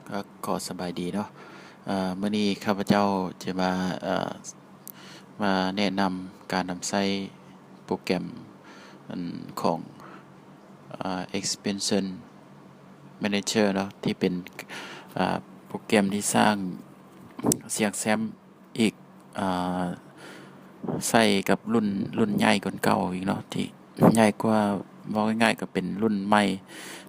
ກໍຂໍສະບາຍດີເນາະ. ເອີ ມື້ນີ້ຂ້າພະເຈົ້າຈະມາ ເອີ ມາແນະນຳການນຳໃຊ້ໂປຣແກຣມ ອັນ ຂອງ ເອີ Expansion Manager ເນາະ ທີ່ເປັນ ເອີ ໂປຣແກຣມທີ່ສ້າງສຽງແຊມ ອີກ ເອີ ໃສ່ກັບລຸ້ນ ລຸ້ນໃຫຍ່ກວ່າເກົ່າອີກເນາະ ທີ່ໃຫຍ່ກວ່າ ເວົ້າງ່າຍໆ ກໍເປັນລຸ້ນໃໝ່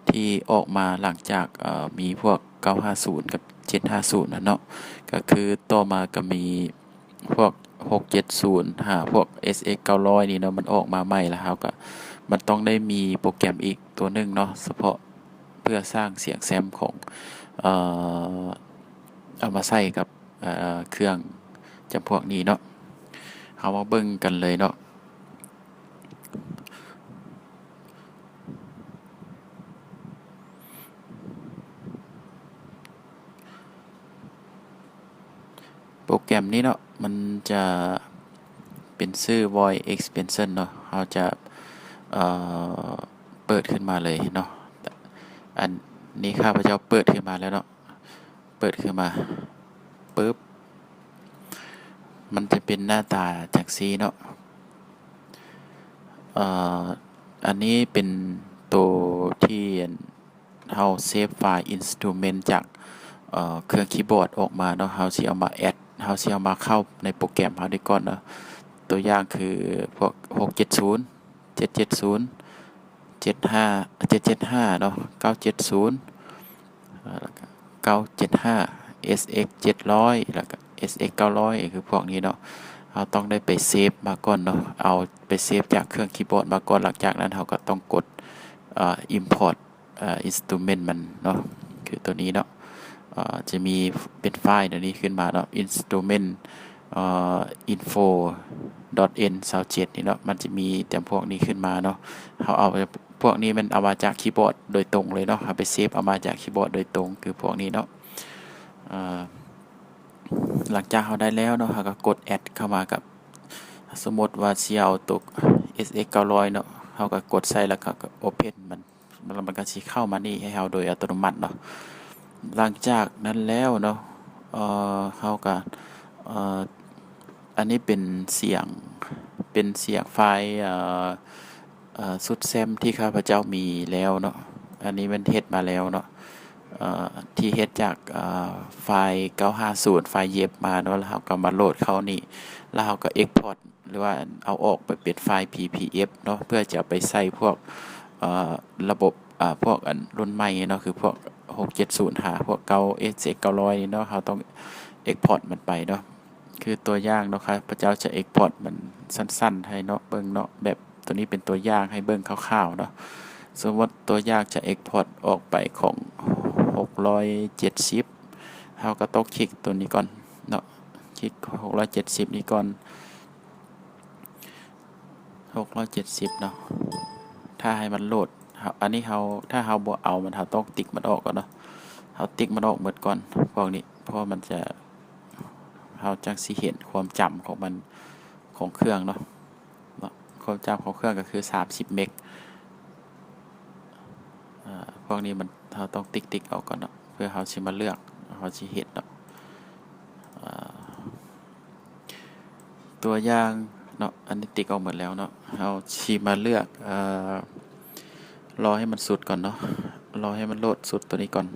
ທີ່ອອກມາຫຼັງຈາກ ເອີ ມີພວກເກົ້າຫ້າສູນກັບເຈັດຫ້າສູນຫັ້ນເນາະ. ກໍຄືຕໍ່ມາກໍມີພວກຫົກເຈັດສູນ ຫາພວກ ເອັສເອັກເກົ້າຮ້ອຍນີ້ເນາະ ມັນອອກມາໃໝ່ ແລ້ວເຮົາກໍ ມັນຕ້ອງໄດ້ມີໂປຣແກຣມອີກຕົວໜຶ່ງເນາະ ສະເພາະເພື່ອສ້າງສຽງແຊມຂອງ ເອີ ເອົາມາໃສ່ກັບ ເອີ ເຄື່ອງຈຳພວກນີ້ເນາະ. ເຮົາມາເບິ່ງກັນເລີຍເນາະ. ໂປຣແກຣມນີ້ເນາະ ມັນຈະເປັນຊື່ Voice Expansion ເນາະ. ເຮົາຈະ ເອີ ເປີດຂຶ້ນມາເລີຍເນາະ. ອັນນີ້ຂ້າພະເຈົ້າເປີດຂຶ້ນມາແລ້ວເນາະ. ເປີດຂຶ້ນມາປຶບ ມັນຈະເປັນໜ້າຕາຈັ່ງຊີ້ເນາະ. ເອີ ອັນນີ້ເປັນໂຕທີ່ ອັນ ເຮົາເຊບໄຟລ໌ instrument ຈາກ ເອີ ເຄື່ອງຄີບອດອອກມາເນາະ. ເຮົາຊິເອົາມາແອັດ ເຮົາຊິເອົາມາເຂົ້າໃນໂປຣແກຣມເຮົານີ້ກ່ອນເນາະ. ຕົວຢ່າງຄືພວກຫົກເຈັດສູນ ເຈັດເຈັດສູນ ເຈັດຫ້າ ເຈັດເຈັດຫ້າເນາະ ເກົ້າເຈັດສູນ ເອີ ແລ້ວກະເກົ້າເຈັດຫ້າ ເອັສເອັກເຈັດຮ້ອຍ ແລ້ວກະ ເອັສເອັກເກົ້າຮ້ອຍ ຄືພວກນີ້ເນາະ. ເຮົາຕ້ອງໄດ້ໄປເຊບມາກ່ອນເນາະ ເອົາໄປເຊບຈາກເຄື່ອງຄີບອດມາກ່ອນ. ຫຼັງຈາກນັ້ນເຮົາກໍຕ້ອງກົດ ເອີ import ເອີ instrument ມັນເນາະ ຄືຕົວນີ້ເນາະ. ເອີ ຈະມີເປັນໄຟລ໌ຕົວນີ້ຂຶ້ນມາເນາະ instrument ເອີ info dot n ຊາວເຈັດນີ້ເນາະ. ມັນຈະມີຈຳພວກນີ້ຂຶ້ນມາເນາະ. ເຮົາເອົາ ພວກນີ້ແມ່ນເອົາມາຈາກຄີບອດໂດຍຕົງເລີຍເນາະ ເຮົາໄປເຊບເອົາມາຈາກຄີບອດໂດຍຕົງ ຄືພວກນີ້ເນາະ. ເອີ ຫຼັງຈາກເຮົາໄດ້ແລ້ວເນາະ ເຮົາກໍກົດແອັດເຂົ້າມາກັບ ສົມມຸດວ່າຊິເອົາຕົວ ເອັສເອັກເກົ້າຮ້ອຍເນາະ ເຮົາກໍກົດໃສ່ ແລ້ວກໍ open ມັນ ແລ້ວມັນກໍຊິເຂົ້າມານີ້ໃຫ້ເຮົາໂດຍອັດຕະໂນມັດເນາະ. ຫຼັງຈາກນັ້ນແລ້ວເນາະ ເອີ ເຮົາກໍ ເອີ ອັນນີ້ເປັນສຽງ ເປັນສຽງໄຟລ໌ ເອີ ເອີ ຊຸດແຊມທີ່ຂ້າພະເຈົ້າມີແລ້ວເນາະ. ອັນນີ້ແມ່ນເຮັດມາແລ້ວເນາະ ເອີ ທີ່ເຮັດຈາກ ເອີ ໄຟລ໌ເກົ້າຫ້າສູນ ໄຟລ໌ເຢັບມາເນາະ ແລ້ວເຮົາກໍມາໂຫຼດເຂົ້ານີ້ ແລ້ວເຮົາກໍ export ຫຼືວ່າເອົາອອກໄປເປັນໄຟລ໌ ພີພີເອັຟ ເນາະ ເພື່ອຈະໄປໃສ່ພວກ ເອີ ລະບົບ ອາ ພວກອັນລຸ້ນໃໝ່ເນາະ ຄືພວກຫົກເຈັດສູນຫາພວກເກົ້າ ເອັສເອັກເກົ້າຮ້ອຍນີ້ເນາະ ເຮົາຕ້ອງ export ມັນໄປເນາະ. ຄືຕົວຢ່າງເນາະ ຂ້າພະເຈົ້າຈະ export ມັນສັ້ນໆໃຫ້ເນາະ ເບິ່ງເນາະ ແບບຕົວນີ້ເປັນຕົວຢ່າງໃຫ້ເບິ່ງຄ່າວໆເນາະ. ສົມມຸດຕົວຢ່າງຈະ export ອອກໄປຂອງຫົກຮ້ອຍເຈັດສິບ ເຮົາກໍຕ້ອງຄລິກຕົວນີ້ກ່ອນເນາະ ຄລິກຫົກຮ້ອຍເຈັດສິບນີ້ກ່ອນ ຫົກຮ້ອຍເຈັດສິບເນາະ. ຖ້າໃຫ້ມັນໂຫຼດ ເຮົາ ອັນນີ້ເຮົາ ຖ້າເຮົາບໍ່ເອົາມັນ ເຮົາຕ້ອງຕິກມັນອອກກ່ອນເນາະ ເຮົາຕິກມັນອອກໝົດກ່ອນ ພວກນີ້ ເພາະມັນຈະ ເຮົາຈັ່ງຊິເຫັນຄວາມຈຳຂອງມັນ ຂອງເຄື່ອງເນາະ ເນາະ ຄວາມຈຳຂອງເຄື່ອງກໍຄືສາມສິບເມັກເນາະ. ອາ ພວກນີ້ມັນ ເຮົາຕ້ອງຕິກໆອອກກ່ອນເນາະ ເພື່ອເຮົາຊິມາເລືອກ ເຮົາຊິເຮັດເນາະ. ອາ ຕົວຢ່າງເນາະ ອັນນີ້ຕິກອອກໝົດແລ້ວເນາະ ເຮົາຊິມາເລືອກ ເອີ ລໍໃຫ້ມັນສຸດກ່ອນເນາະ ລໍໃຫ້ມັນໂຫຼດສຸດຕົວນີ້ກ່ອນ.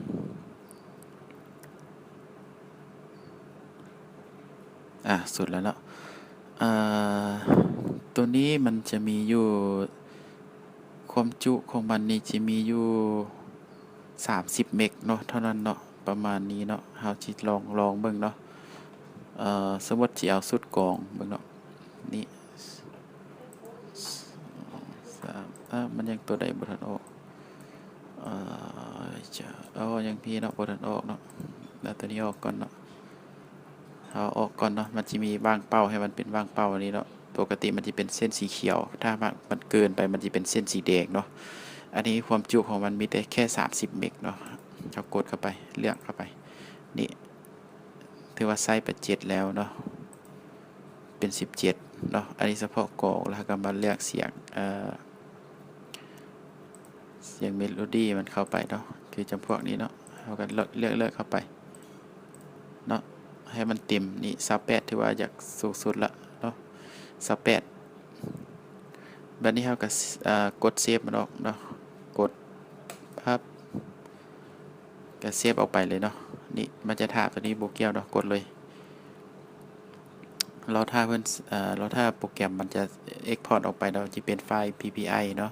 ອາ ສຸດແລ້ວເນາະ. ອາ ຕົວນີ້ມັນຈະມີຢູ່ ຄວາມຈຸຂອງມັນນີ້ຈະມີຢູ່ສາມສິບເມັກເນາະ ເທົ່ານັ້ນເນາະ ປະມານນີ້ເນາະ. ເຮົາຊິລອງ ລອງເບິ່ງເນາະ ເອີ ສົມມຸດຊິເອົາຊຸດກອງເບິ່ງເນາະ ນີ້ ສອງ ສາມ ອາ ມັນຍັງຕົວໃດບໍ່ທັນອອກ ເອີ ຈະ ເອົາ ຍັງມີເນາະ ບໍ່ທັນອອກເນາະ. ເອົາຕົວນີ້ອອກກ່ອນເນາະ ເອົາອອກກ່ອນເນາະ. ມັນຈະມີວ່າງເປົ້າ ໃຫ້ມັນເປັນວ່າງເປົ້າອັນນີ້ເນາະ ປົກກະຕິມັນຈະເປັນເສັ້ນສີຂຽວ ຖ້າຫາກມັນເກີນໄປ ມັນຈະເປັນເສັ້ນສີແດງເນາະ. ອັນນີ້ຄວາມຈຸຂອງມັນມີແຕ່ແຄ່ສາມສິບເມັກເນາະ. ເຮົາກົດເຂົ້າໄປ ເລືອກເຂົ້າໄປ ນີ້ ຖືວ່າໃສ່ໄປເຈັດແລ້ວເນາະ ເປັນສິບເຈັດເນາະ. ອັນນີ້ສະເພາະກອງ ແລ້ວເຮົາກໍມາເລືອກສຽງ ເອີ ສຽງເມໂລດີມັນເຂົ້າໄປເນາະ ຄືຈຳພວກນີ້ເນາະ. ເຮົາກໍເລືອກ ເລືອກ ເລືອກເຂົ້າໄປເນາະ ໃຫ້ມັນເຕັມ. ນີ້ ຊາວແປດ ຖືວ່າຢາກສູງສຸດລະເນາະ ຊາວແປດ. ບາດນີ້ເຮົາກໍ ເອີ ກົດເຊບມັນອອກເນາະ ກົດປັບ ກໍເຊບອອກໄປເລີຍເນາະ. ນີ້ມັນຈະຖ້າ ໂຕນີ້ບໍ່ກ່ຽວເນາະ ກົດເລີຍ. ລໍຖ້າເພິ່ນ ເອີ ລໍຖ້າໂປຣແກຣມມັນຈະເອັກພອດອອກໄປເນາະ ຈະເປັນໄຟລ໌ PPI ເນາະ.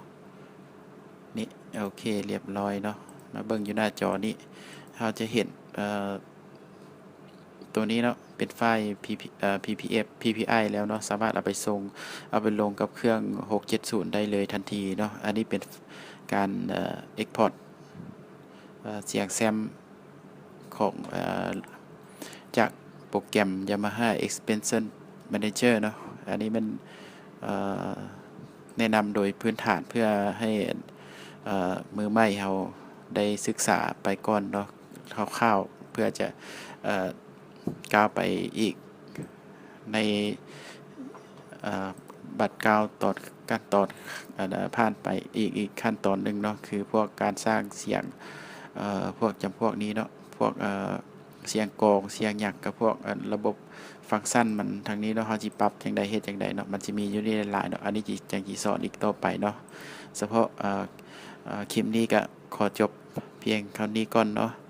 ນີ້ ໂອເຄ ລຽບຮ້ອຍເນາະ. ມາເບິ່ງຢູ່ໜ້າຈໍນີ້ ເຮົາຈະເຫັນ ເອີ ໂຕນີ້ເນາະ ເປັນໄຟລ໌ PP ເອີ PPF PPI ແລ້ວເນາະ ສາມາດເອົາໄປສົ່ງ ເອົາໄປລົງກັບເຄື່ອງຫົກເຈັດສູນໄດ້ເລີຍທັນທີເນາະ. ອັນນີ້ເປັນການ ເອີ ເອັກພອດ ເອີ ສຽງແຊມຂອງ ເອີ ຈາກໂປຣແກຣມ Yamaha Expansion Manager ເນາະ. ອັນນີ້ແມ່ນ ເອີ ແນະນຳໂດຍພື້ນຖານ ເພື່ອໃຫ້ ເອີ ມືໃໝ່ເຮົາໄດ້ສຶກສາໄປກ່ອນເນາະ ຄ່າວໆ ເພື່ອຈະ ເອີ ກ້າວໄປອີກໃນ ເອີ ບັດກ້າວຕອນ ຂັ້ນຕອນ ອັນ ຜ່ານໄປອີກ ອີກຂັ້ນຕອນໜຶ່ງເນາະ ຄືພວກການສ້າງສຽງ ເອີ ພວກຈຳພວກນີ້ເນາະ ພວກ ເອີ ສຽງກອງ ສຽງຫຍັງ ກັບພວກ ອັນ ລະບົບຟັງຊັນມັນທາງນີ້ເນາະ ເຮົາຊິປັບຈັ່ງໃດ ເຮັດຈັ່ງໃດເນາະ ມັນຊິມີຢູ່ນີ້ຫຼາຍໆເນາະ. ອັນນີ້ຈິ ຈັ່ງຊິສອນອີກຕໍ່ໄປເນາະ. ສະເພາະ ເອີ ເອີ ຄລິບນີ້ກະຂໍຈົບພຽງເທົ່ານີ້ກ່ອນເນາະ.